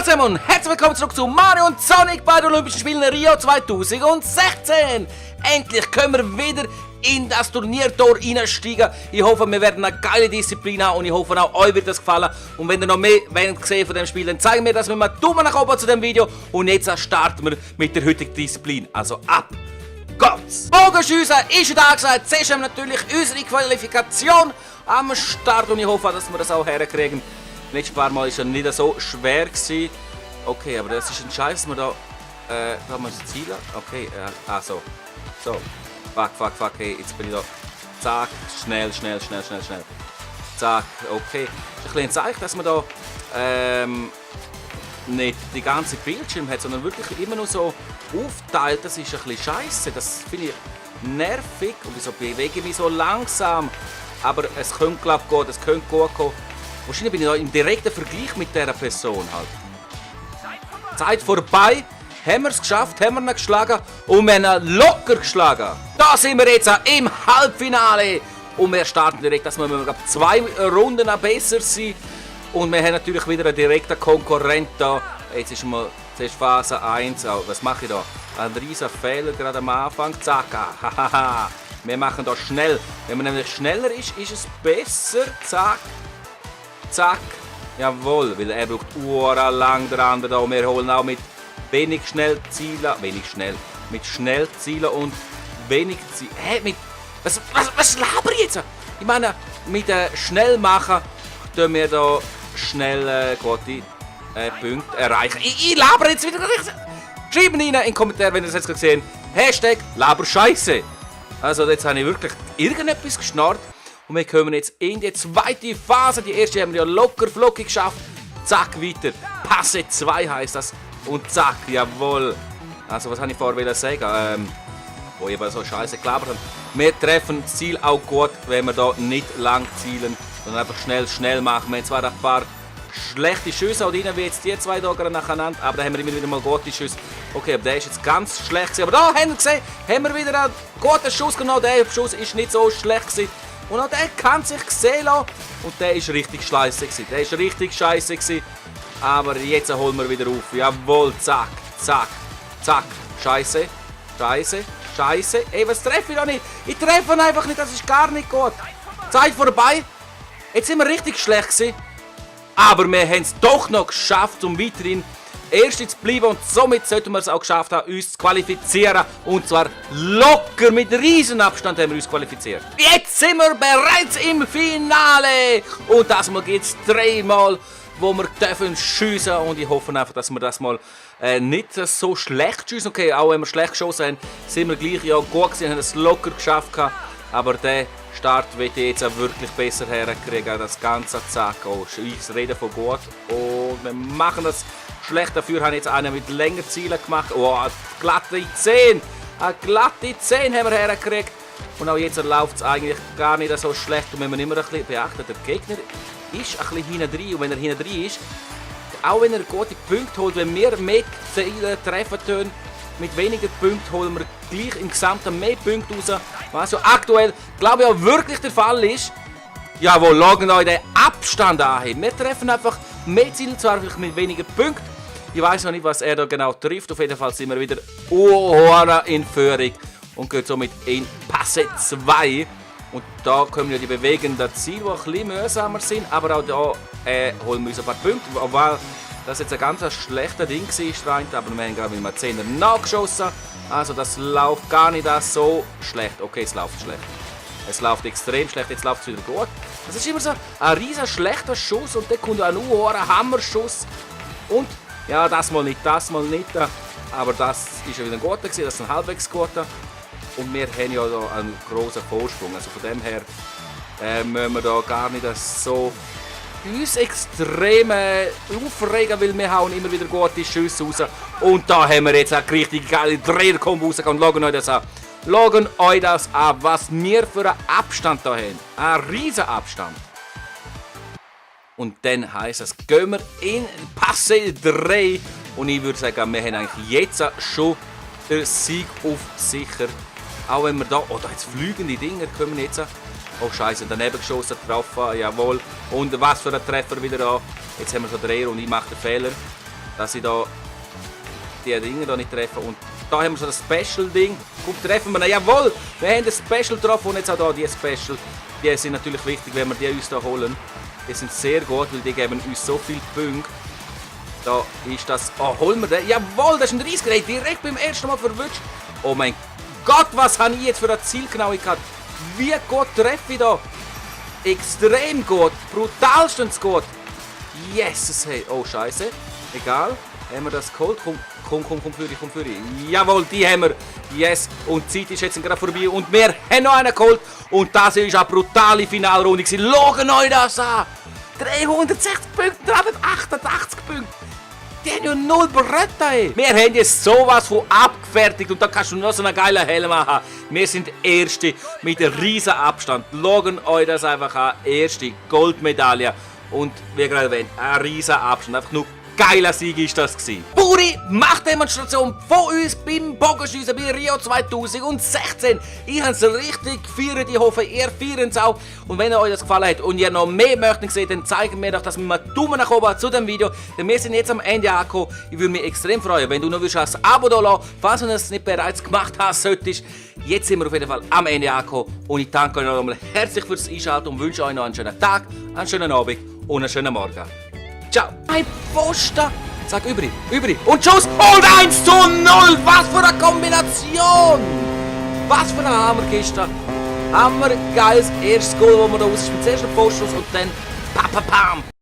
zusammen und herzlich willkommen zurück zu Mario und Sonic bei den Olympischen Spielen Rio 2016. Endlich können wir wieder in das Turniertor reinsteigen. Ich hoffe, wir werden eine geile Disziplin haben und ich hoffe auch euch wird das gefallen. Und wenn ihr noch mehr sehen von dem Spiel, dann zeigen wir das mit einem Daumen nach oben zu dem Video. Und jetzt starten wir mit der heutigen Disziplin. Also ab geht's! Bogenschiessen ist da gesagt. Zuerst haben wir natürlich unsere Qualifikation am Start und ich hoffe, dass wir das auch herkriegen. Letztes paar Mal war es nicht so schwer gewesen. Okay, aber das ist ein Scheiß, dass wir da haben wir das Ziel. Okay, so. Fuck, hey, jetzt bin ich da. Zack, schnell. Zack, okay. Ist ein bisschen ein Zeichen, dass man da nicht die ganze Bildschirm hat, sondern wirklich immer nur so aufteilt. Das ist ein bisschen scheiße. Das finde ich nervig. Und wieso bewege ich mich so langsam? Aber es könnte, glaube ich, gehen, es könnte gut gehen. Wahrscheinlich bin ich da im direkten Vergleich mit dieser Person halt. Zeit vorbei. Haben wir es geschafft, haben wir ihn geschlagen und wir haben ihn locker geschlagen. Da sind wir jetzt im Halbfinale. Und wir starten direkt, dass wir mit 2 Runden besser sind. Und wir haben natürlich wieder einen direkten Konkurrent da. Jetzt ist mal zuerst Phase 1. Oh, was mache ich da? Ein riesen Fehler gerade am Anfang. Zack, hahaha. Wir machen das schnell. Wenn man nämlich schneller ist, ist es besser. Zack, zack. Jawohl, weil er braucht lang der andere da. Und wir holen auch mit wenig schnell Ziele, mit schnell Zielen und wenig Ziele. Hä, was laber ich jetzt? Ich meine, mit schnell machen, können wir da schnell gute Punkte erreichen. Ich laber jetzt wieder. Schreibt rein in den Kommentaren, wenn ihr es jetzt gesehen habt. Hashtag Laberscheiße. Also jetzt habe ich wirklich irgendetwas geschnarrt. Und wir kommen jetzt in die zweite Phase. Die erste haben wir ja locker flockig geschafft. Zack, weiter. Passe 2 heisst das. Und zack, jawohl. Also was habe ich vorher sagen? Wo ich aber so scheiße gelabert habe. Wir treffen das Ziel auch gut, wenn wir da nicht lang zielen, sondern einfach schnell machen. Wir haben zwar ein paar schlechte Schüsse, auch rein wie jetzt die zwei da gerade nacheinander, aber da haben wir immer wieder mal gute Schüsse. Okay, aber der ist jetzt ganz schlecht gewesen. Aber da haben wir gesehen, haben wir wieder einen guten Schuss genommen. Der Schuss ist nicht so schlecht gewesen. Und auch der kann sich sehen lassen. Und der ist richtig scheiße gewesen. Aber jetzt holen wir wieder auf. Jawohl, zack. Scheiße. Ey, was treffe ich da nicht? Ich treffe ihn einfach nicht, das ist gar nicht gut. Zeit vorbei. Jetzt sind wir richtig schlecht gewesen. Aber wir haben es doch noch geschafft, um weiterhin Erste zu bleiben. Und somit sollten wir es auch geschafft haben, uns zu qualifizieren. Und zwar locker, mit riesen Abstand haben wir uns qualifiziert. Jetzt sind wir bereits im Finale. Und das Mal geht es 3 Mal, wo wir dürfen schiessen. Und ich hoffe einfach, dass wir das mal nicht so schlecht schiessen. Okay, auch wenn wir schlecht geschossen haben, sind wir gleich ja gut gewesen, haben es locker geschafft. Aber der Start wird jetzt auch wirklich besser herkriegen. Das Ganze, zack. Oh, ich rede von gut. Und wir machen das schlecht. Dafür haben jetzt einen mit längeren Zielen gemacht. Oh, eine glatte 10. Eine glatte 10 haben wir hergekriegt. Und auch jetzt läuft es eigentlich gar nicht so schlecht. Und wenn man immer ein bisschen beachtet, der Gegner ist ein bisschen hinten drin. Und wenn er hinten drin ist, auch wenn er gute Punkte holt, wenn wir mehr Ziele treffen tun, mit weniger Punkten holen wir gleich im Gesamten mehr Punkte raus. Was ja aktuell, glaube ich, auch wirklich der Fall ist. Jawohl, schauen euch den Abstand an. Wir treffen einfach mehr Ziele, zwar mit weniger Punkten. Ich weiß noch nicht, was er da genau trifft. Auf jeden Fall sind wir wieder in Führung und gehen somit in Passe 2. Und da kommen ja die bewegenden Ziele, die ein bisschen mühsamer sind. Aber auch da holen wir uns ein paar Punkte. Obwohl das jetzt ein ganz schlechter Ding war, aber wir haben gerade mit einem 10er nachgeschossen. Also das läuft gar nicht so schlecht. Okay, es läuft schlecht. Es läuft extrem schlecht, jetzt läuft es wieder gut. Das ist immer so ein riesen schlechter Schuss und dann kommt ein Hammerschuss. Und ja, das mal nicht. Aber das ist ja wieder ein guter gewesen, das ist ein halbwegs guter. Und wir haben ja da einen grossen Vorsprung. Also von dem her müssen wir da gar nicht so uns extrem aufregen, weil wir hauen immer wieder gute Schüsse raus. Und da haben wir jetzt eine richtig geile Dreher-Kombo rausgekommen. Schauen euch das an, was wir für einen Abstand da haben. Ein riesen Abstand. Und dann heisst es, gehen wir in Passe 3. Und ich würde sagen, wir haben eigentlich jetzt schon den Sieg auf sicher. Auch wenn wir da, oh, da jetzt fliegende Dinger kommen jetzt. Oh Scheiße, daneben geschossen, getroffen, jawohl. Und was für ein Treffer wieder da. Jetzt haben wir so Dreher und ich mache den Fehler. dass ich da die Dinge da nicht treffe. Und da haben wir so das Special-Ding. Guck, treffen wir ihn. Jawohl! Wir haben das Special getroffen und jetzt auch da die Special. Die sind natürlich wichtig, wenn wir die uns da holen. Die sind sehr gut, weil die geben uns so viele Punkte. Da ist das... Oh, holen wir den. Jawohl, das ist ein 30er. Direkt beim ersten Mal verwünscht. Oh mein Gott, was habe ich jetzt für eine Zielgenauigkeit? Wie gut treffe ich da? Extrem gut. Brutalstens gut. Yes, hey. Oh, scheiße. Egal. Haben wir das geholt? Komm für dich. Jawohl, die haben wir. Yes. Und die Zeit ist jetzt gerade vorbei. Und wir haben noch einen geholt. Und das ist eine brutale Finalrunde. Schaut euch das an. 360 Punkte, 388 Punkte. Die haben ja null Bretter, ey. Wir haben jetzt sowas von abgefertigt. Und da kannst du noch so einen geilen Helm haben. Wir sind Erste mit einem riesen Abstand. Schaut euch das einfach an. Erste Goldmedaille. Und wie gerade erwähnt, ein riesen Abstand. Einfach nur geiler Sieg ist das gewesen. Buri, Machtdemonstration von uns beim Bogenschiessen bei Rio 2016. Ich habe es richtig gefeiert. Ich hoffe, ihr feiert es auch. Und wenn euch das gefallen hat und ihr noch mehr möchtet sehen, dann zeigen wir doch, dass wir einen Daumen nach oben zu dem Video. Denn wir sind jetzt am Ende angekommen. Ich würde mich extrem freuen, wenn du noch ein Abo da lassen, falls du es nicht bereits gemacht hast solltest. Jetzt sind wir auf jeden Fall am Ende angekommen. Und ich danke euch noch einmal herzlich fürs Einschalten und wünsche euch noch einen schönen Tag, einen schönen Abend und einen schönen Morgen. Ciao. Ein Poster. Sag übrig. Und Schuss. Und 1:0. Was für eine Kombination. Was für eine Hammerkiste. Hammergeiles erstes Goal, das wir da raus ist. Mit dem ersten Postschuss und dann pam.